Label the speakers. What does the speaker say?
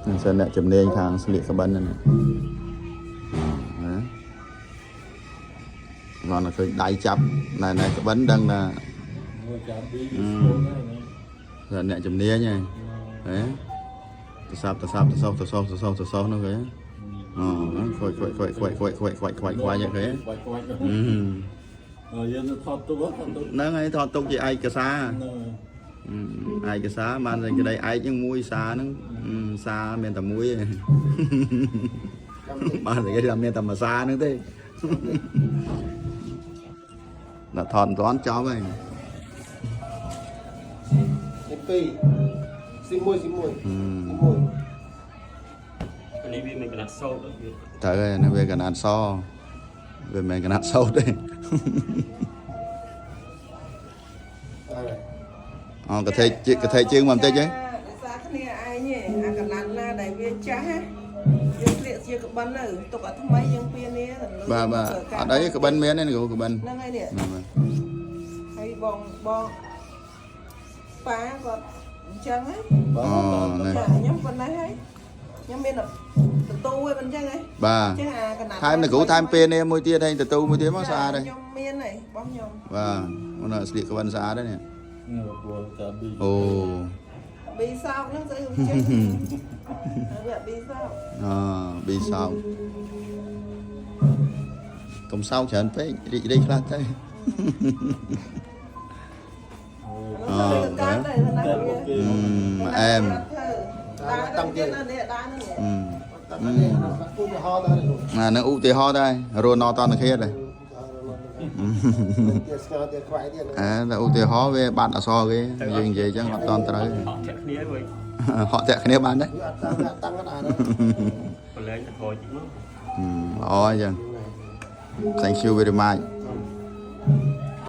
Speaker 1: នឹងសិនអ្នកជំនាញខាងស្លៀកក្បិនហ្នឹងណាណាគាត់តែឃើញដៃចាប់ណែណែក្បិនដឹងថា
Speaker 2: មួយចាំពីស្គមហើយណា
Speaker 1: ថាអ្នកជំនាញហើយហ៎ទៅសាប់ទៅសាប់ទៅសោះទៅសោះទៅសោះទៅសោះនោះគេអូខ្វាច់ខ្វាច់ខ្វាច់ខ្វាច់ខ្វាច់ខ្វាច់ខ្វាច់ខ្វាច់ខ្វាច់ហ្នឹងគេ
Speaker 2: ខ្វាច់ខ្វាច់
Speaker 1: អឺ
Speaker 2: យើងទៅថតទុកថតទុក
Speaker 1: ហ្នឹងហើយថតទុកជាឯកសារ
Speaker 2: ហ្នឹង
Speaker 1: ឯកសារបានតែក្តីឯកហ្នឹងមួយសារហ្នឹងសារមានតែមួយឯងបានតែគេថាមានតែមួយសារហ្នឹងទេដល់ថតមិនទាន់ចប់ហើយ
Speaker 3: ទី2ស៊ីមួយស៊ីមួយស៊ីមួយ
Speaker 4: នេះវាមិនកណាត់សោតវា
Speaker 1: ត្រូវហើយហ្នឹងវាកណាត់សវាមិនមែនកណាត់សោតទេ
Speaker 3: អរ
Speaker 1: អូកថេកថេជើងមកបន្តិចហ៎
Speaker 5: ដោយសារគ្នាឯងឯងអាកណាត់ណាដែលវាចាស់ណាយើងស្លៀកជាក្បិនទៅទុកឲ្យថ្មីយើងពៀនេះ
Speaker 1: បាទបាទអត់អីក្បិនមានទេគ្រូក្បិន
Speaker 5: ហ្នឹងហើយនេះ
Speaker 1: បាទបាទ
Speaker 5: ហើយបងបងប៉ាគាត់អញ្ចឹងណា
Speaker 1: អូនេះ
Speaker 5: ចាខ្ញុំប៉ុណ្ណេះហើយខ្ញុំមានទទួលឯងមិនអញ្ចឹងហ៎
Speaker 1: បាទ
Speaker 5: អញ្ចឹងអាកណាត់
Speaker 1: ថែមនៅគ្រូថែមពេលនេះមួយទៀតហើយទទួលមួយទៀតមកស្អាតហើយ
Speaker 5: ខ្ញុំមានហើយរបស់ខ្ញុំ
Speaker 1: បាទអូនស្លៀកក្បិនស្អាតហើយនេះ
Speaker 2: ព្រោះចាំពី
Speaker 1: អូ
Speaker 5: ប៊ីសោកហ្នឹងស្អីវាចេះហើយវាប៊ីសោក
Speaker 1: អប៊ីសោកកុំសោកច្រើនពេករីករាយខ្លះទៅ
Speaker 5: អូកើតដែរណា
Speaker 2: តែមកគេ
Speaker 1: អែម
Speaker 5: ដើរតាំងទៀតនេះដើរហ្នឹង
Speaker 1: អឺ
Speaker 3: តាមនេះឧទាហរណ៍ដែរលោក
Speaker 1: អានឹងឧទាហរណ៍ដែររស់ណតនឃាតដែរ
Speaker 3: ទៀតស្ងោទៀតខ្វាយទៀត
Speaker 1: អើតែឧទាហរណ៍វាបាត់អសរគេយើងនិយាយចឹងអត់តន់ត្រូវ
Speaker 4: ហក់ធាក់គ្នាវិញ
Speaker 1: ហក់តាក់គ្នាបានដែរ
Speaker 3: វាអត់តាមតាំងអត់អាន
Speaker 4: ប្រឡែងទៅក្រោយតិចមក
Speaker 1: ល្អអញ្ចឹង Thank you very much.